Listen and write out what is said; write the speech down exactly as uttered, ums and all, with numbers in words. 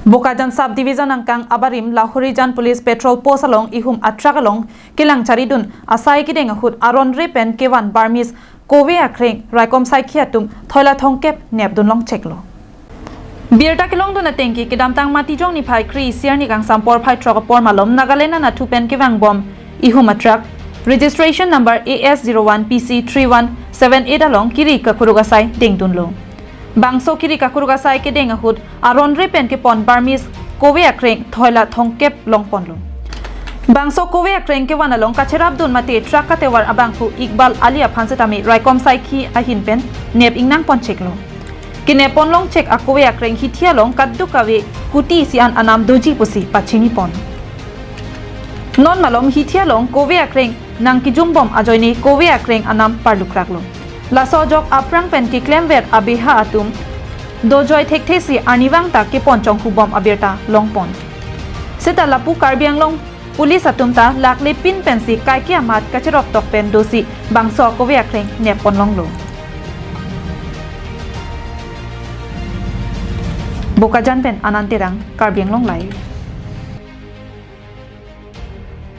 Bokajan Sub Division angkang abarim Lahorijan Police Patrol Post along ihum a-truck along kelang charidun asai kedeng ahut aron re pen kevan Burmese kove akreng raikom saikhi atum thoila thongkep nepdun longcheklo. Birta kelongdun atengke kedamtang Matijong niphai kre-isi arni kangsam porphai throk apor malom Nagaland anatthu pen kevangbom ihum a-truck registration number A S zero one P C three one seven eight along kiri kakuruk asai dengdunlo. Bangso kiri kakuruk asai kedeng ahut aron re pen kepon Burmese kove akreng thoila thongkep longponlo. Bangso kove akreng kevan along kacherapdun mate truck katevar abangphu Iqbal Ali aphan setame raikom saikhi ahin pen nep ingnang poncheklo. Kenep pon longchek akove akreng hithi along kadokave kuti isi an anam doji pusi pachinipon. Non malom hithi along kove akreng nangkejumbom ajoine kove akreng anam parlukraklo. Laso ajok aphrang pen keklemver abeha atum dojoi thekthesi arnivang ta kepon chonghubom abirta longpon. Seta lapu Karbi Anglong Police atum ta laklepin pensi kaike amat kacheroktok pen dosi bangso kove akreng nep pon longlo. Bokajan pen Anand Terang, Karbi Anglong Live.